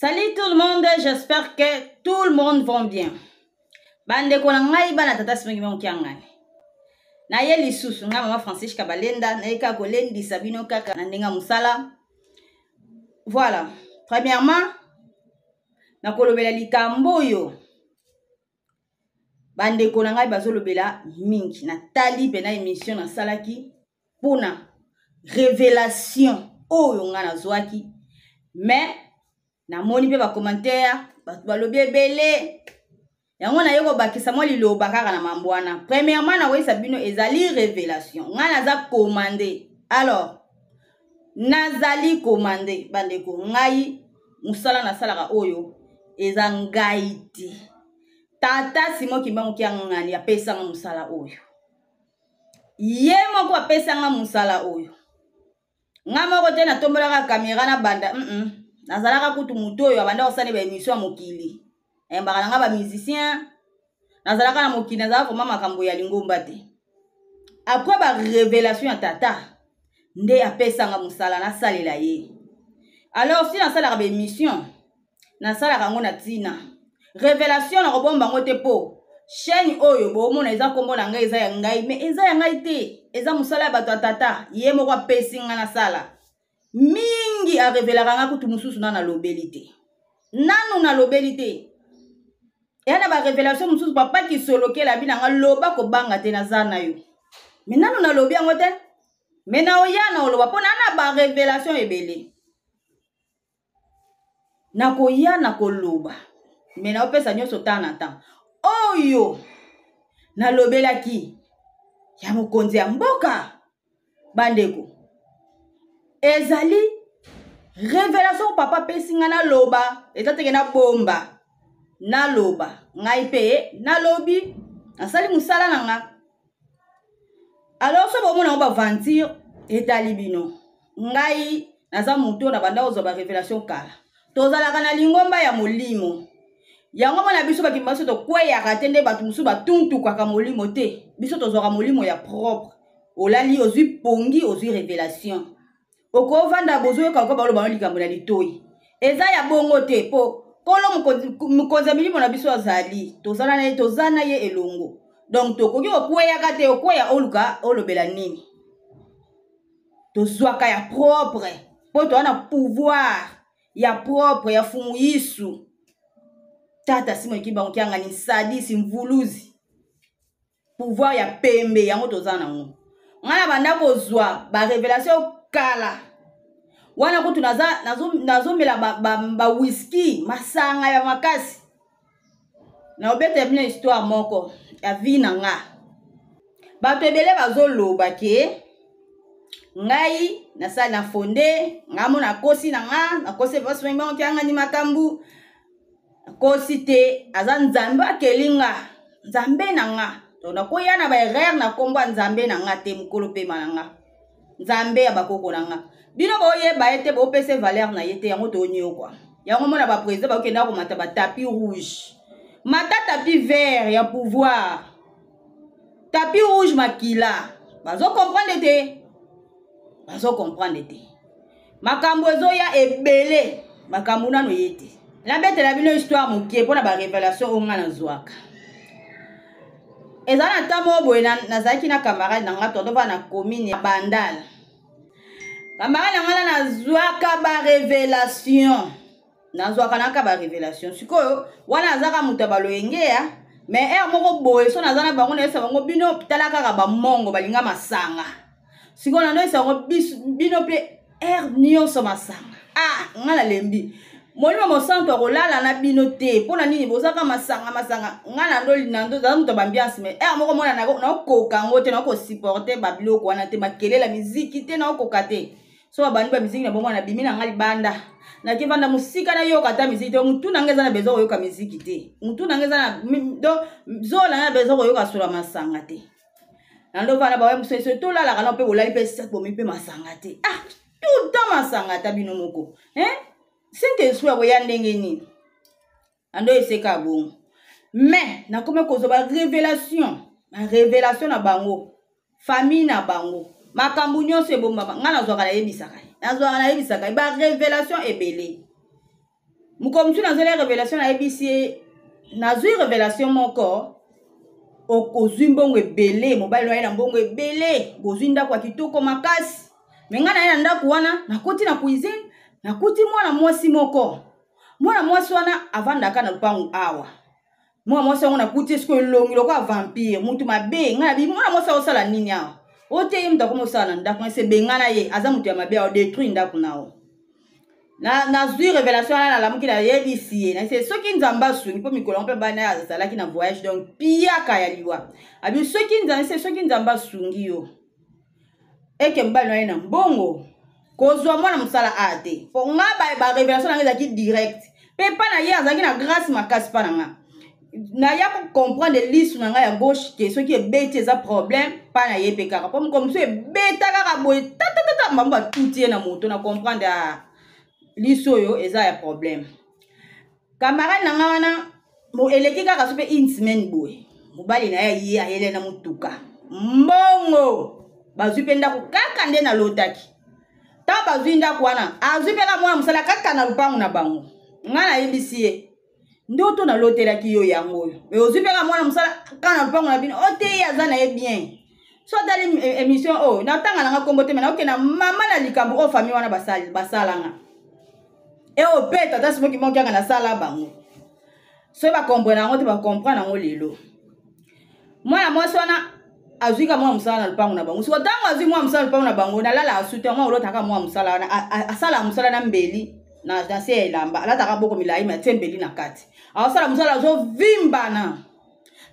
Salut tout le monde, j'espère que tout le monde va bien. Bandeko na ngai bana tata Simon Kimbangu Kiangani. Naye lisusu ngai mama Francisca Balenda, naye kaka kolendisa bino kaka na ndenge ya mosala. Voilà. Premièrement, nakolobela likambo oyo bandeko na ngai bazolobela mingi. Natali mpena émission nasalaki mpona révélation oyo ngai nazwaki, mais namoni mpe bacommentaire, bato balobi ebele. Yango naye kobakisa mwa liloba kaka na mambo wana. Premièrement, nakoyisa bino ezali révélation, ngai naza commande. Alors nazali commande, bandeko, ngai mosala nasalaka oyo eza ngai te. Tata Simon Kimbangu Kiangani apesanga mosala oyo, ye moko apesanga mosala oyo, nga moko te. Natombolaka kamera na banda Nazalaka kutu motu oyo abanda kosala baémission ya mokili, ayambaka na nga bamusicien. Nazalaka na mokili, nazalaka vraiment makambo ya lingomba te. Après barévélation ya tata nde apesanga mosala nasalela ye. Alors si nasalaka baémission, nasalaka yango na ntina révélation, na kobomba yango te, mpo chaîne oyo boomona eza nkombo na ngai, eza ya ngai, mais eza ya ngai te, eza mosala ya bato ya tata. Ye moko apesi ngai nasala mingi, arevelaka nga kutu mosusu nanu nalobeli te, nanu nalobeli te. Eya na barévélation mosusu, papa Kisolokela abi na nga: "Loba, kobanga te, naza na yo." Mais nanu nalobi yango te, mais na oya na oloba mpo na na barévélation ebele. Nakoya na koloba, mais naopesa nyonso temps na temps. Oyo nalobelaki ya mokonzi ya mboka, bandeko, ezali révélation papa apesi ngai naloba. Eza teke nabomba, naloba. Ngai mpe nalobi, nasali mosala na nga. Alors so bomona yango baventure, etali bino. Ngai naza motu oyo na banda kozwa barévélation kala. Tozalaka na lingomba ya molimo, yango mona biso bakimba, biso tokweyaka te nde bato mosusu batuntukaka molimo te. Biso tozwaka molimo ya propre. Olali, ozwi pongi, ozwi révélation, okovanda, bozoyoka ko baloba no likambo na litoi. Eza ya bongo te, mpo kolo mokonzi ya milimo na biso azali, tozala na ye, toza na ye elongo. Donc tokoki kokweyaka te. Okweya, oluka olobela nini? Tozwaka ya propre mpo toza na pouvoir ya propre ya Fumu Yisu, tata Simon Kimbangu Kiangani, Sadisi Mvuluzi, pouvoir ya pembe, yango toza nango. Ngai na banda kozwa barévélation kala wana kutu nazomela bawiski, masanga ya makasi. Naobeta bino histoire moko ya vie na nga. Bato ebele bazoloba ke ngai nasali na fonde, ngai mo nakosi na nga, nakosi kiangani makambo. Nakosi te, aza Nzambe akeli nga, Nzambe na nga. Donc nakoya na baerreur na nkombo ya Nzambe na nga te, mokolo pema na nga, Nzambe ya bakoko na nga. Bino boyeba ye te, bopesa valeur na ye te, yango toniokwa. Yango mona baprésident bakokenda komata batapis rouge, mata tapis vert ya pouvoir, tapis rouge makila. Bazocomprendre te, bazocomprendre te. Makambo ezoya ebele, makambo nano ye te. Nabetela bino histoire mokie mpona barévélation oyo nga nazwaka. Eza na ntango moko boye, nazalaki na camarade na nga, tondova na commune ya Bandal. Camarade na nga na nazwaka barévélation, nazwaka naka barévélation. Sikoyo wana azaka moto ya baloyenge ya, mais heure moko boye so naza na bango, nayebisa bango: "Bino tala kaka bamongo balinga masanga." Sikoyo nandoyebisa bango: "Bino mpe heure nyonso masanga." Ah, nga nalembi, Molimo Mosantu akolala na bino te. Mpo na nini bozaka masanga masanga? Nga nando nando aza moto ya baambiance, mais heure moko mona naokoka yango te, nakosupporte babiloko wana te, makelela miziki te, naokoka te. So babandi bamiziki na bongo, nabimi na nga libanda, nakevanda mosika, nayoka ata miziki te. Mutu na nga eza na besoin koyoka miziki te, mutu na nga eza na donc zola na besoin koyoka solo ya masanga te. Nandovanda bawe mosusu, tolalaka na mpe bolali mpe bomi mpe masanga te. Ah, tout le temps masanga, ata bino moko, hein? Saint Esprit akoya ndenge nini? Ando eseka bongo, mais nakomi kozwa barévélation, barévélation na bango, famille na bango, makambo nyonso ebombama. Ngai nazwaka, nayebisaka ye, nazwaka, nayebisaka ye barévélation ebele. Mokolo mosusu nazweli révélation, nayebisi ye nazwi révélation moko: okozwi mbongo ebele, mobali no aye na mbongo ebele, bozwi ndako ya kitoko makasi. Me ngai naye na ndako wana, nakoti na cuisine, nakuti mwana mwasi moko. Mwana mwasi wana avandaka na lupangu awa. Mwana mwasi yango nakuti ye sikoyo elongi lokola vampire, mutu mabe. Ngai nabi, mwana mwasi akosala nini awa? Ote ye moto akomi osala na ndako ese, bengana ye, aza moto ya mabe, aodétruire ndako na yo. Nazwi révélation wana, nalamuki, nayebisi ye nase soki Nzambe asungi, mpo mikolo yango mpe bana azalaki na voyage, donc piaka ya liwa. Abi soki Nzambe se soki Nzambe asungi yo eke mobali na ye na mbongo, kozwa mwana mosala a te. Mpo nga barévélation na nga ezalaki direct, mpe mpa na ye azalaki na grâce makasi. Mpa na nga naya kocomprendre lisu na ngai ya gauche ke soki ebeti eza problème. Mpa na ye mpe kaka mpo mokolo mosusu ebeta kaka boye tatatata, bango batuti ye na moto, na comprendre ya lisu oyo eza ya problème. Camarade na ngai wana eleki kaka so mpe une semaine boye, mobali na ye ye ayele na motuka, mbongo, bazwi mpe ndako kaka nde nalotaki. Ntango bazwi ndako wana, azwi mpe ka mwana mosala kaka na lupangu na bango. Ngai nayebisi ye: ndoto nalotelaki yo yango oyo, me ozwi mpe ka mwana mosala kaka na lupango na bino. O te, ye aza na ye bien. So atali émission oyo, natanga nanga nkombo te, me naokenda mama na likambo oyo famille wana basalanga e oyo mpe tata simoki moko yanga nasala bango. Soki bacomprendre yango te, bacomprendre yango lelo. Mwana mwasi wana azwi ka mwana mosala na lupango na bango. Siko ntango azwi mwana mosala na lupango na bango, nalala asu te. Yango olotaka mwana mosala wana asala mosala na mbeli na se ya elamba, alataka boko milai, me atie mbeli na kati, asala mosala, azovimbana.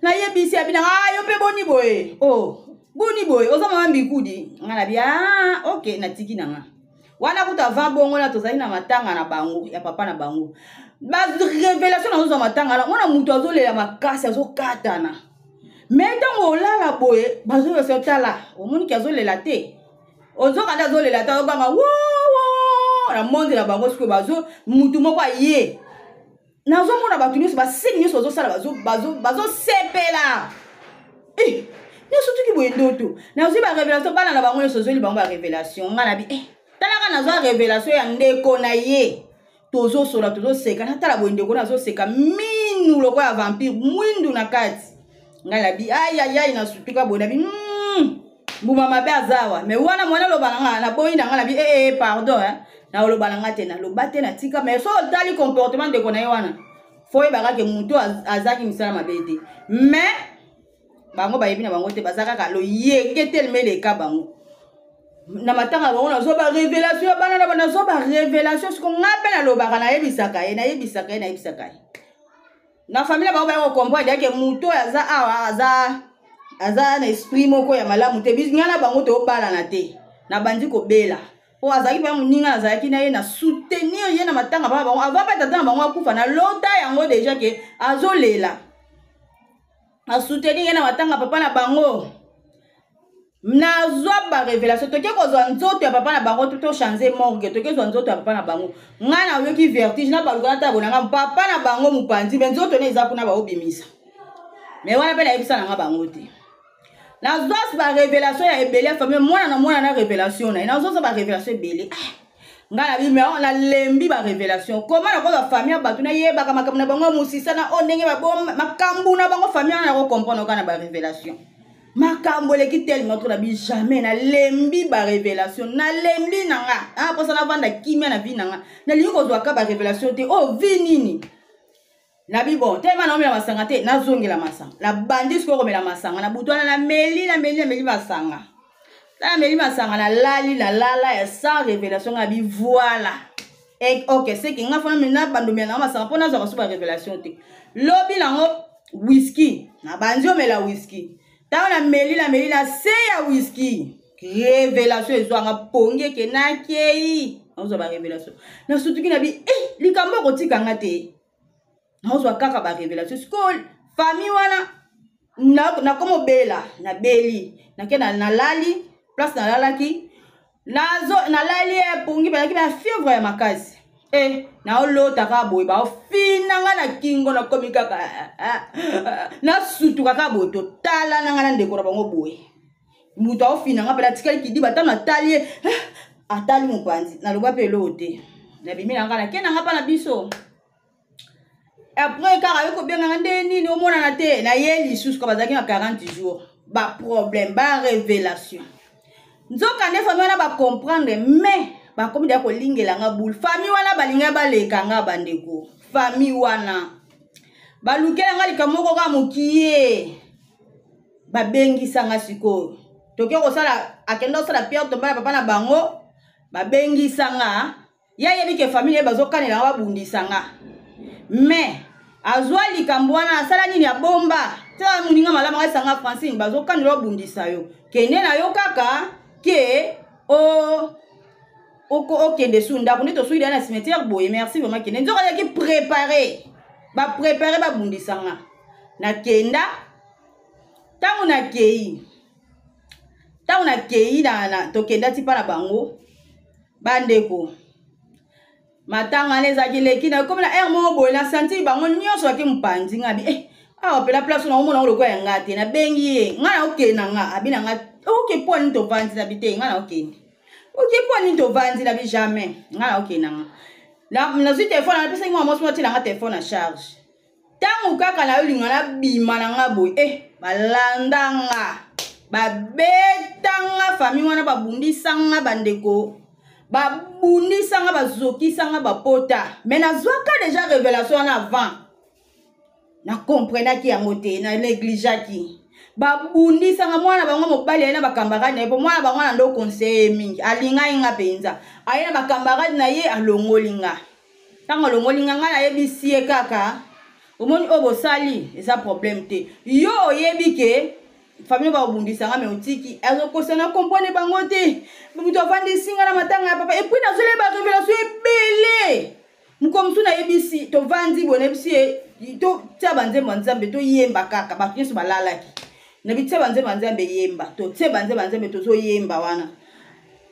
Nayebisi abinanga: ah, yo mpe boni boye? O oh, boni boye, oza mama mbikudi? Nga nabi: ah, ok, natiki na nga wana. Kuta avant bongo na tozali na matanga na bango ya papa na bango, barévélation nazozwa matanga na mwana, moto azolela makasi, azokatana. Me ntango olala boye, bazoyosa tala, omoniki azolela te, ozoka nde azolela te, azoganga wowo na monde na bango. Sikoyo bazo mutu moko aye, nazomona bato nyonso basini nyonso bazosala, bazosepela eh, nyonso tuki boye. Ndoto nazwi barévélation, bana na bango nyonso ozweli bango barévélation. Nga nabi eh, talaka, nazwa révélation ya ndeko na ye, tozosola, tozoseka, natala boye, ndeko na azoseka, minu lokola vampire, mwindu na kati. Ngai nabi ayayay, nasutuka boye, nabi mbuma mabe aza awa. Me wana mwana aloba na nga, naboyi na nga, nabi ee eh, eh, pardon eh. Naoloba na nga te, naloba te, natika. Mais so otali comportement ndeko na ye wana, fo oyebaka ke moto azalaki misala mabe te. Mais bango bayebi na bango te, baza kaka loyenge telema eleka bango na matanga bango. Nazwa barévélation ya bana na nazwa barévélation. Siko nga mpe nalobaka, nayebisaka ye, nayebisaka ye, nayebisaka ye na famille na bango, baya kocomprendre yake moto oyo aza awa aza na esprit moko ya malamu te. Ngai na bango toyobalana te. Nabandi kobela mpo azalaki mpe moninga, nazalaki na ye na soutenir ye na matanga bana bango avant mpe tata na bango akufa. Nalota yango déjà ke azolela, asoutenir ye na matanga papa na bango. Nazwa barévélation, toke kozwa nzoto ya papa na bango, tochange morgue, toke kozwa nzoto ya papa na bango. Ngai nayoki vertige, nabaluka, natala bonanga papa na bango mopanzi, me nzoto ne eza kuna, baobimisa. Me wana mpe nayebisa nanga bango te. Nazwa barévélation ya ebele ya famille, mwana na mwana na révélation na ye. Nazozwa barévélation ebele. Ah, ngai nabi me nalembi barévélation. Koma nakozwa famille ya bato, nayebaka makambo na bango mosisa na oyo ndenge makambo na bango famille wana, nakocomprendre oka na barévélation. Makambo eleki tellement trop, nabi jamais, nalembi barévélation, nalembi na nga. Ah, mposa navanda kimia na vie na nga, nalingi kozwaka barévélation te. Oyo vie nini? Nabi bon, telema naomela masanga te, nazongela masanga. Nabandi sikoyo komela masanga na butu wana. Nameli, nameli, nameli masanga, nameli masanga, nalali, nalala ya sans révélation. Nga nabi voilà, ok, seke nga fana nabandomela nango masanga mpo nazwaka so barévélation te. Lobi nango whisky, nabandi omela whisky. Ntango nameli, nameli na se ya whisky, révélation ezwanga, pongi eke nakei, nazwa barévélation, nasutuki, nabi eh, likambo ekotikanga te, nazwa kaka barévélation. Sikoyo famille wana nakomobela, nabeli, nake nalali place nalalaki, nalali epongi, bazalaki na fièvre ya makasi e naolota kaka boye, baofina nga na kingo, nakomi kaka nasutuka kaka boye, totala na nga na ndeko na bango boye, moto aofina nga mpe natikali kidiba. Ntango natali ye, atali mopanzi, naloba mpe eloo te, nabimi na nga, nake na nga mpa na biso. Après kaka yo kobenganga nde nini omonana te na ye lisusu ka bazalaki na 40 jours ba problème ba révélation. Nzoka nde famille wana ba comprendre mais bakomi deya kolingela nga boule. Famille wana balinga baleka nga bandeko. Famille wana balukela nga likambo moko kaka mokie. Babengisa nga sikoyo. Toke kosala akenda kosala pierre tombale papa na bango babengisa nga. Ye ayebi ke famille ye bazokanela nga babundisa nga. Mais azwa likambo wana asala nini abomba. Tia moninga malamu nga esanga Francine bazokanela babundisa yo. Kende na yo kaka ke o okende su ndako nde tosuki deya na cimetière boye. Merci vraiment kende. Nzoka azalaki préparé. Ba préparé babundisa nga. Nakenda ntango nakei ntango nakei na, na tokenda ti mpa na bango bandeko matanga wana ezalaki leki na ekomi na aire moko boye na sentir bango nyonso bake mopanzi nga bi eh, awa pela place na omona ngo lokola ya nga te nabengi ye nga na okende na nga abi na nga oke mpo nini tovandi na bi te nga na okende oke mpo nini tovandi na bi jamais nga na okende na nga nazwi telefone napesaki mwa mwasi moko atiela nga telefone na charge Tango kaka nayolinga nabima na nga boye eh, balanda nga babeta nga famille wana babundisa nga bandeko babundisa nga bazokisa nga bapota mais nazwaka deja révélation wana avant na comprenaki yango te na négligeaki babundisa nga mwana bango mobali aye na bakambarade na ye mpo mwana bango wana ndo conseille mingi alingaki nga mpenza aye na bakambarade na ye alongoli nga Ntango alongoli nga, nga nayebisi ye kaka, omoni oyo bosali eza problème te. Yo oyebi ke famille bakobundisa nga me otiki azokosa na comprendre bango te. Moto avandisi nga na matanga ya papa et puis nazweli ba révélation ebele. Mokolo mosusu nayebisi tovandi boye nayebisi ye totia banzembo ya Nzambe toyemba kaka bato nyonso balalaki. Nabi tia banzembo ya Nzambe yemba totie banzembo ya Nzambe tozoyemba wana.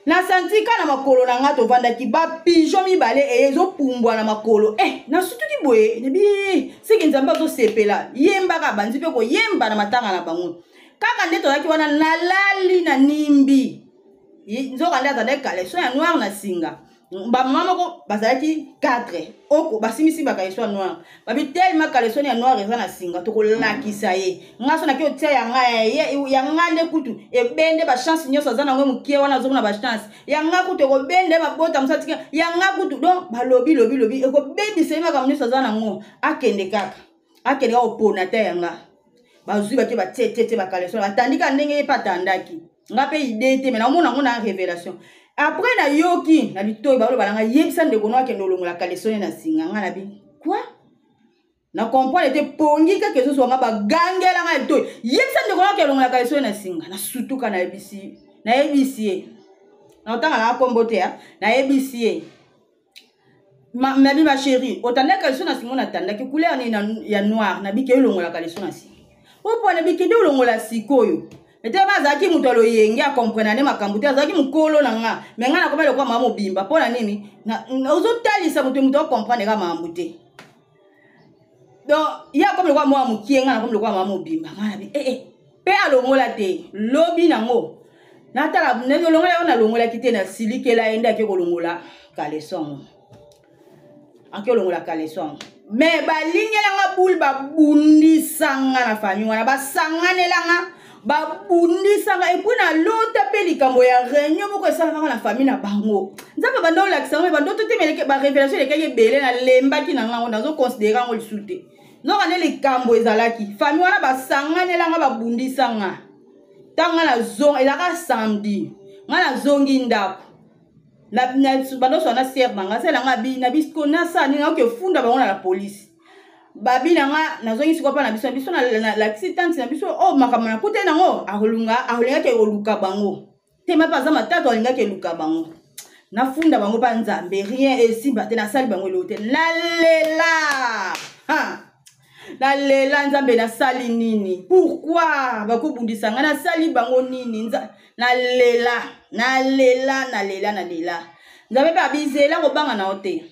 Na santi ka na makolo na nga tovandaki ba pigeon mibale eye ezopumbwa na makolo eh nasutuki boye nabi seke Nzambe azosepela yembaka bandi mpe koyemba na matanga na bango kaka nde tozalaki wana nalali na nimbi nzoka nde azalaki caleçon ya noir na singa ba mama moko bazalaki 4 oko basimisi ba caleçon ya noir babi tellement caleçon ya noir eza na singa tokolakisa ye nga so nake otia ya nga ya nga nde kutu ebende ba chance nyonso aza nango mokie wana azomona ba chance ya nga kutu ekobende mabota mosu atika ya nga kutu donc balobi lobi lobi ekobebisa ye makambo nyonso aza nango akende kaka akende kaka kopona te ya nga bazwi bake batie tie tie bakaleso batandi kaka ndenge ye mpe atandaki nga mpe idee te me naomona yango na révélation après nayoki na litoi baloba na nga yebisa ndeko no akende olongola kaleso ye na singa nga na bi quoi na comprendre te pongi kaka ezozwa nga bagangela nga litoi yebisa ndeko no akende olongola kaleso ye na singa nasutuka nayebisi nayebisi ye naotanga nanga nkombo te nayebisi ye nabi ma chérie otandaki liso na singo natandaki couleur nini ya noir nabi ke olongolaka liso na singo opo nabi kende olongola sikoyo ete ba azalaki moto ya loyenge akomprena nde makambo te azalaki mokolo na nga me nga nakoma lokola mama mobimba mpo na nini ozotalisa moto moto akomprendre ka makambo te donc ye akomi lokola mwana mokie nga nakomi lokola mama mobimba nga nabi ee eh, eh. mpe alongola te lobi nango natala nalongola yango nalongolaki te nasilikela ye nde ake kolongola kaleson ake kolongola kaleson me balingela nga boule babundisa nga na famille wana basanganela nga babundisa nga epuis nalota mpe likambo ya réunion moko esalamaka na famille na bango nzambe banda olakisa ngo me bandoto te meleke barévélation elekaki ebele nalembaki na ngango nazoconsidere yango lisusu te nzoka nde likambo ezalaki famille wana basanganela nga babundisa nga ntango nga nazonga ezalaka samedi nga nazongi ndako bandoswa na sere na nga sere na nga na biso nasala nini naoke funda bango na la polise babi na nga nazongi sikoyo mpa na biso na biso nalakisi tante na biso oyo oh, makambo nakutani nango akolunga akolingaki koluka bango te mpe aza matata alingaki eluka bango nafunda bango mpa nzambe rien esimba te nasali bango eloko te nalela nalela nzambe nasali nini pourkui bakobundisa ngai nasali bango nini nalela nalela nalela nalela nzambe mpe abizela kobanga na yo te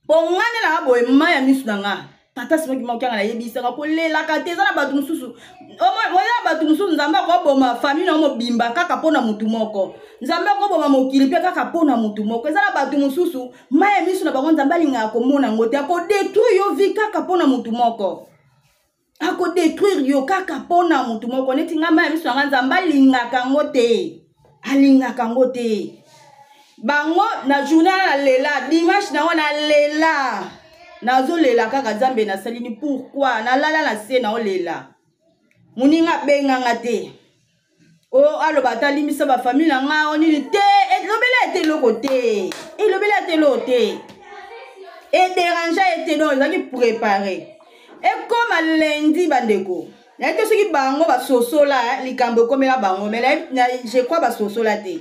mpo ngai nde nanga boye mai ya miso na ngai. Tata Simon Kimbangu Kiangani ayebisaka kolelaka te. Eza na bato mosusu, eza na bato mosusu Nzambe akoboma famille na yo mobimba kaka mpo na motu moko. Nzambe akoboma mokili mpe kaka mpo na motu moko. Eza na bato mosusu mai ya miso na bango Nzambe alingaka komona yango te, akodetruire yo vie kaka mpo na motu moko, akodetruire yo kaka mpo na motu moko. Neti ngai, mai ya miso na ngai Nzambe alingaka yango te, alingaka yango te. Bango na journée wana nalela, dimanche nango nalela, nazolela kaka Nzambe nasalini pourquoi nalala na se naolela. Moninga abenganga te o aloba ata limbisa bafamille na ngai o nini te, elobela ete eloko te, elobela ete eloko te, ederange ye te. Donc ezalaki préparé. Ekoma lundi, bandeko, nayebi te soki bango basosola likambo ekomela bango, mais je crois basosola te,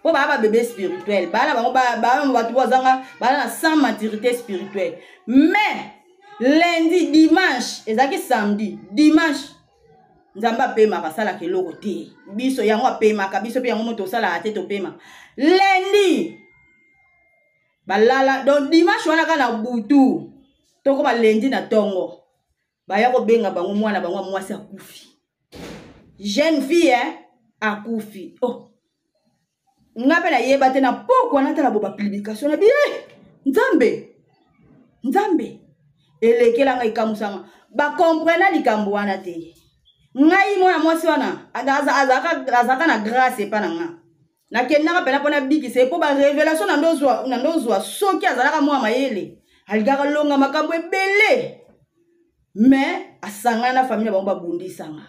mpo baa babebe spirituel, baa na bango, baa bato bazanga, baa na sans maturité spirituelle. Mais lundi, dimanche ezalaki samedi, dimanche Nzambe apemaka, asalaka eloko te. Biso yango apemaka, biso mpe yango moto osalaka te, topema lundi balala. Donc dimanche wana kaka na butu, tokoma lundi na ntongo, baya kobenga bango, mwana bango ya mwasi akufi, jeune fille eh, akufi. Oh, nga mpe nayeba te. Na pokwa natala bo bapublication na biye, Nzambe, Nzambe elekelanga, ekamusanga, bakomprena likambo wana te. Ngai mwana mwasi wana azalaka na grâce epa na nga, nakendaka mpena mpona bikisa ye, mpo barévélation na ndozwa. Soki azalaka mwa mayele, alingaka longa makambo ebele, mais asangana na famille na bango, babundisanga.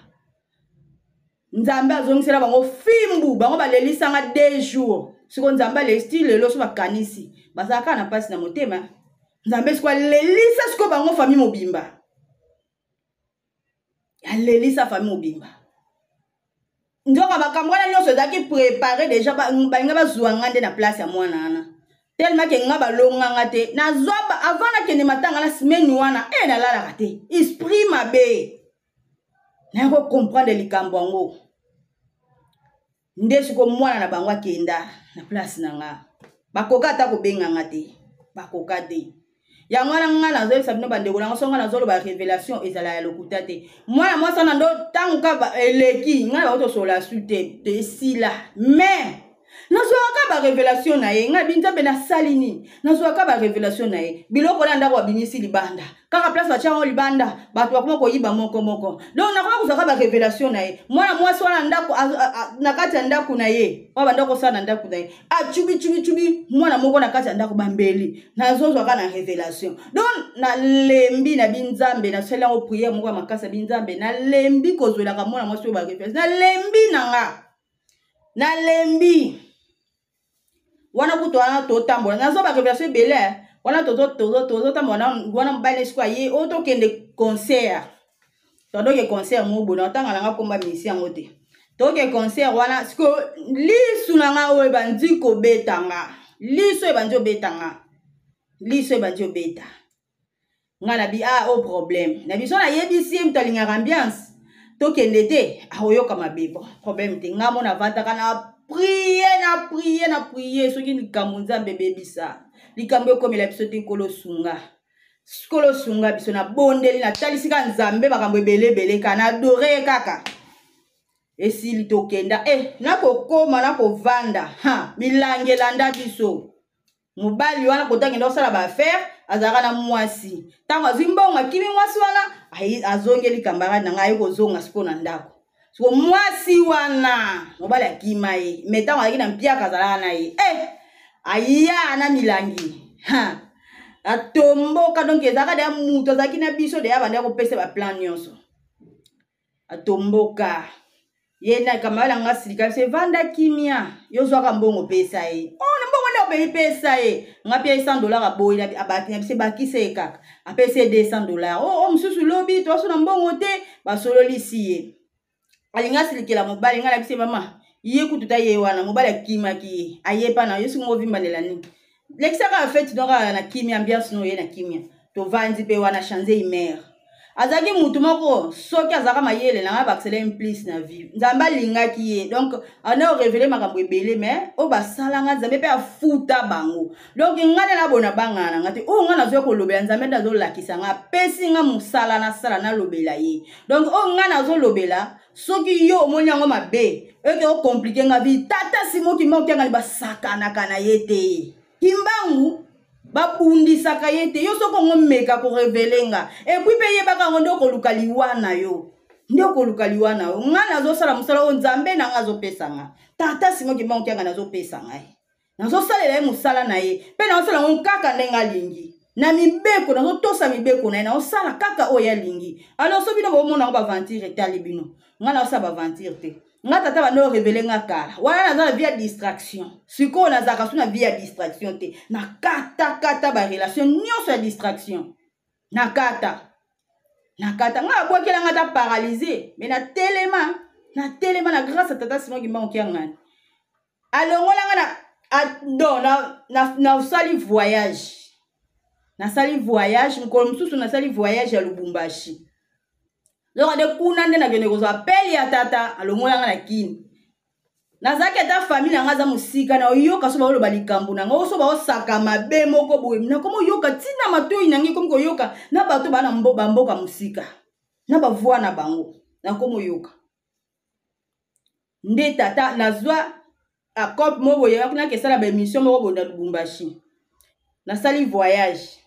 Nzambe azongisela bango fimbu, bango balelisanga 2 jours. Siko Nzambe alelisi ti lelo, so bakanisi bazalaka kaka na mpasi na motema. Nzambe siko alelisa siko bango famille mobimba, alelisa famille mobimba. Nzoka makambo wana nyonso ezalaki préparé déjà. Balinga bazwa nga nde na place ya mwana wana, tellement ke nga balonganga te. Nazwa avant nakende matanga na semaine wana e, nalalaka te, esprit mabe. Naya kocomprendre likambo yango nde siko mwana na bango akenda na place na nga, bakoka ata kobenganga te, bakoka te. Yango wana nga nazoyebisa bino, bandeko nango, so nga nazoloba révélation ezala ya lokuta te. Mwana mwasi wana ndo ntango ka eleki, ngai na bango tosolola su te, esila. Mais nazwaka barévélation na ye. Ngai bi Nzambe nasali nini? Nazwaka barévélation na ye. Biloko na ndako babimisi libanda, kaka place batia yango libanda, bato bakoma koyiba moko moko. Donc nakoma kozwaka barévélation na ye. Mwana mwasi wana ndako, na kati ya ndako na ye, oyo banda kosala na ndako na ye, acubi cubi cubi mwana moko na kati ya ndako, bambeli. Nazozwaka na révélation. Donc nalembi na binzambe, nasali yango prière moko ya makasi ya binzambe. Nalembi kozwelaka mwana mwasi oyo barévélation, nalembi na nga, nalembi wana. Kutu wana totambola, nazwa barévélation ebele wana. Tozotambola wana, mobali siko aye oyo, tokende concert, todoke concert moko boye, natanga nanga komba misi yango te. Toke concert wana, siko lisu na nga oyo ebandi kobetanga, liso ebandi obetanga, liso ebandi obeta nga. Na bi ah, o problème na biso, nayebisi ye moto alingaka ambiance, tokende te, akoyoka mabe. Bon, problème te. Nga mo navandaka na prie, na prie, na prie. Soki likambo Nzambe ebebisa, likambo ekomela biso te, Nkolo sunga, Nkolo sunga biso. Nabondeli, natalisi kaka Nzambe makambo ebele ebele, kaka na adore ye kaka. Esili, tokenda e, nakokoma, nakovanda, ha, milangi elanda biso. Mobali wana kotangenda kosala baaffaire, azalaka na mwasi. Ntango azwi mbongo, akimi mwasi wana, azongeli camarade na ngai. Aye kozonga sikoyo na ndako, siko mwasi wana mobali akima ye, me ntango azalaki na mpiaka, azalaka na ye eh, aya na milangi, ha, atomboka. Donc ezalaka deya moto azalaki na biso deya, banda kopesa baplan nyonso. Atomboka ye na camarade nga, silika biso, evanda kimia, yo zwaka mbongo, pesa ye. Oh, na mbongo nde opeli, pesa ye. Nga mpe 100 dollar, aboyi, abaki na biso, ebakisa ye kaka, apesi ye 200 dollar. Oh, oh, mosusu lobi toaso na mbongo te, basololisi ye, alingi asilikela mobali. Ngai na biso, mama ye kutu ta ye wana, mobali akimaki ye, ayepa na yo soki ngo ovimbanela nini, lekisaka fete. Donc na kimia, ambiance no ye na kimia, tovandi mpe wana, change humeur. Azalaki mutu moko soki azalaka mayele na ngai bakisela ye plus na vie. Nzambe alingaki ye, donc ana orevele makambo ebele, mais oyo basala nga, Nzambe mpe afuta bango. Donc ngai nde nabona bangana na ngai te. Oyo ngai nazoya kolobela, Nzambe nde azolakisa ngai, apesi ngai mosala nasala, nalobela ye. Donc oyo ngai nazolobela, soki yo omoni yango mabe, eke okomplike nga vie. Tata Simon Kimbangu Kiangani basakanaka na ye te. Kimbangu babundisaka ye te. Yo soki ongo meka korevele nga, epui mpe yebaka yango nde okoluka liwa na yo, nde okoluka liwa na yo. Ngai nazosala mosala oyo Nzambe na ngai azopesa nga. Tata Simon Kimbangu Kiangani azopesa ngai, nazosalela ye mosala na ye, mpe nazosala yango kaka ndenge alingi, na mibeko, nazotosa mibeko na ye, nazosala kaka oyo alingi. Alors so bino bomona yango baventure etali bino, ngai nazosala baventure te. Nga tata bando orevele nga kala wana, naza na vie ya distraction. Sikoyo nazalaka so na vie ya distraction te. Nakatakata barelation nyonso ya distraction, nakata nakata. Nga abwakela nga ata paralyse, me natelema, natelema na grâce ya tata Simon Kimbangu Kiangani. Alongola nga na don nasali voyage, nasali voyage mokolo mosusu, nasali voyage ya Lubumbashi. Zoka nde kuna nde nakende kozwa appel ya tata, alongola nga na Kini. Nazalaki ata famille na nga aza mosika, na oyoka so baoloba likambo na nga, oso baosaka mabe moko boye, nakomi oyoka ntina matoi na ngai ekomi koyoka na bato baa na bamboka mosika na bavoi na bango, nakomi oyoka nde tata nazwa acop moko boye kuna kesala baémission moko boye na Lubumbashi. Nasali voyage,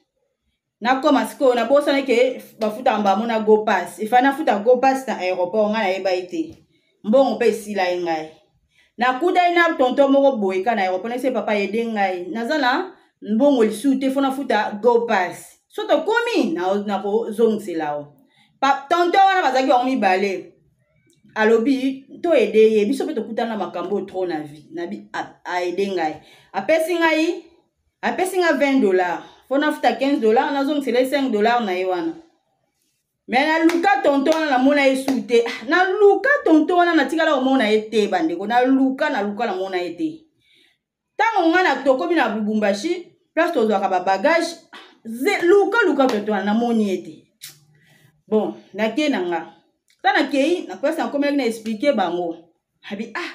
nakoma sikoyo, nabosani ke bafutaka mbamo na go pass. Efai nafuta go pass na aéroport, ngai nayeba ye te, mbongo mpe esila ye. Ngai nakutani na tonton moko boye ka na aéroport, nase papa ede ngai, naza na mbongo lisusu te, fo nafuta go pass, so tokomi nakozongisela o. Tonton wana bazalaki bango mibale, alobi to ede ye, biso mpe tokutana na makambo oyo trop na vie. Nabi aede ngai, apesi ngai, apesi nga 20 $, fo nafuta 15 $, nazongisela ye 5 $ na ye wana. Me naluka tonton wana, namona ye su te. Naluka tonton wana, natikala komona ye te. Bandeko, naluka, naluka, namona ye te. Ntango ngai na tokomi na Lubumbashi, place tozwaka babagage, luka luka tonton wana, namoni ye te. Bon, nakei na nga, ta nakei na place nakomelaki, na expliquer bango, abi ah,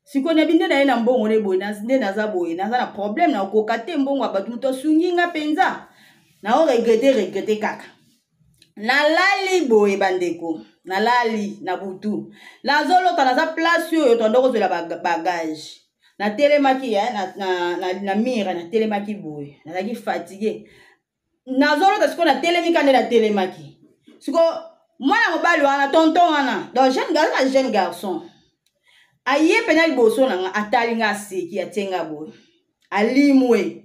sikoyo nabi nde na ye na mbongo nde boye, nde naza boye, naza na problème, nakoka te, mbongo ya bato, moto asungi nga mpenza, nao regretter, regretter kaka. Nalali boye, bandeko, nalali na butu, nazolota naza place oyo tondo kozwela bagage. Natelemaki na mire, natelemaki boye, nazalaki fatigue, nazolota sikoyo natelemi ka nde natelemaki. Sikoyo mwana mobali wana, tonton wana, donc jeune garçon, jeune garçon aye mpena liboso na nga, atali nga, aseki, atie nga boye, alimwe.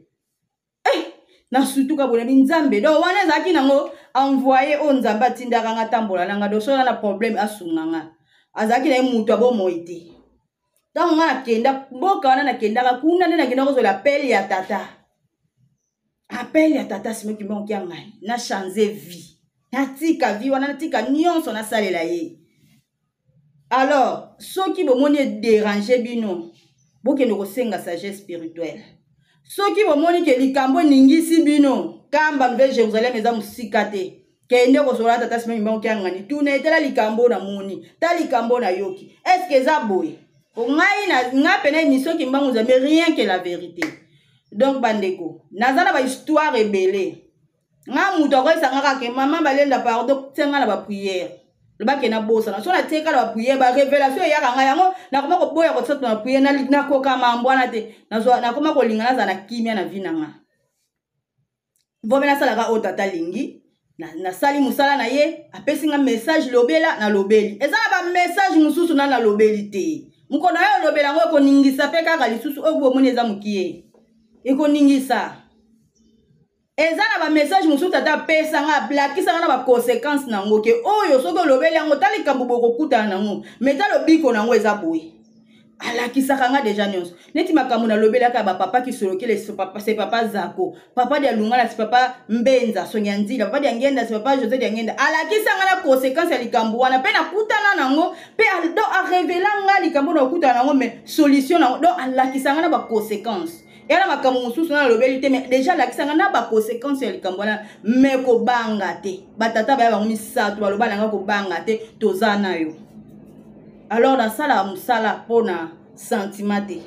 Eh, nasutuka boye, nabi Nzambe. Donc wana ezalaki nango envoye oyo Nzambe atindaka nga tambola na nga. Donc soki na problème, asunga nga. Azalaki na ye moto abomoi te. Ntango nga nakenda mboka wana, nakendaka kuna nde nakenda kozwela appel ya tata, appel ya tata Simon Kimbangu Kiangani. Na change vie, natika vie wana, natika nyonso, nasalela ye. Alors soki bomoni edéranger bino, bokende kosenga sagesse spirituelle. Soki bomoni ke likambo eningisi bino, kamba Nouvelle Jérusalem eza mosika te, kende kosola tata Simon Kimbangu Kiangani, tuna etala likambo namoni, ta likambo nayoki, est-ce eza boye? Po ngai na ngai pena émission Kimbangu Nzambe, rien que la vérité. Donc bandeko, naza na bahistoire ebele. Nga moto akoyesa nga kaka, mama Balenda, pardon, tia nga na baprière, lobake nabosana. So natieka na baprière, barévélation eyaka ngai yango. Nakoma koboya kotia na prière, nakoka mambo wana te. Nakoma kolinga nazala na kimia na vie na nga. Vomi nasalaka oyo tata alingi, nasali mosala na ye, apesi nga message, lobela, nalobeli. Eza na bamessage mosusu na nalobeli te. Mokolo na ye olobela yango, ekoningisa mpe kaka lisusu. Oyo bomoni eza mokie, ekoningisa. Eza na bamessage mosusu tata apesa nga, ablakisa nga na baconséquence nango, ke oyo soki olobeli yango, ta likambo bokokutana nango, mais ta lobiko nango eza boye. Alakisaka nga deja nyonso, neti makambo nalobelaka ya bapapa Kisolokele, se papa Zako, papa dia Lungala, se papa Mbenza Songi ya Nzila, papa dia Ngenda, se papa José dia Ngenda. Alakisa nga na conséquence ya likambo wana, mpe nakutana nango mpe. Donc arevela nga likambo na kokutana nango, mais solution nango. Donc alakisa nga na baconséquence. Eya na makambo mosusu na nalobeli te, mais déjà alakisa nga na baconséquence ya likambo wana. Me kobanga te, batata baya bango misato baloba na nga kobanga te, toza na yo. Alors nasalaka mosala mpo na sentiment te,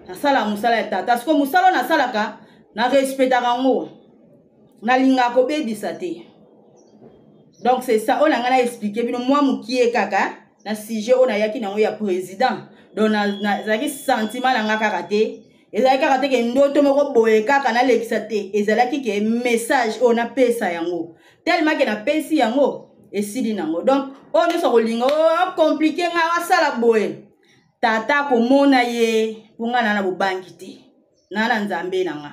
nasalaka mosala ya tata. Siko mosala oyo nasalaka, na respectaka yango, nalingaka kobebisa te. Donc c'est ça oyo na ngai na explike bino mwa mokie kaka na sujet oyo nayaki nango ya président. Donc nazalaki sentiment na nga kaka te, ezalaki kaka te ke ndoto moko boye kaka nalekisa te, ezalaki ke message oyo napesa yango tellement ke napesi yango esili nango. Donc oyo nyonso akolinga akomplike ngai asala boye, tata akomona ye, mpo ngai na na bobangi te, na na nzambe na nga.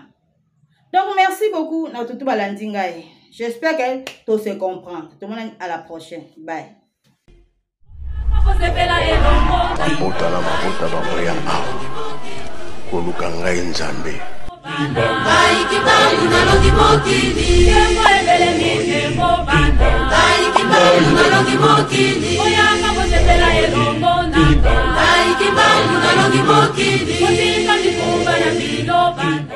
Donc merci beaucoup na tutu balandi ngai, j'espère que to se comprendre. Tomonani à la prochaine, bye. Mabota na mabota bakoya awa koluka ngai Nzambe. Ngai Kimbangu nalongi mokili, ngai Kimbangu nalongi mokili, oyaka kosepela elongo na ngai. Kimbangu nalongi mokili, kotika mikumba na bino bana.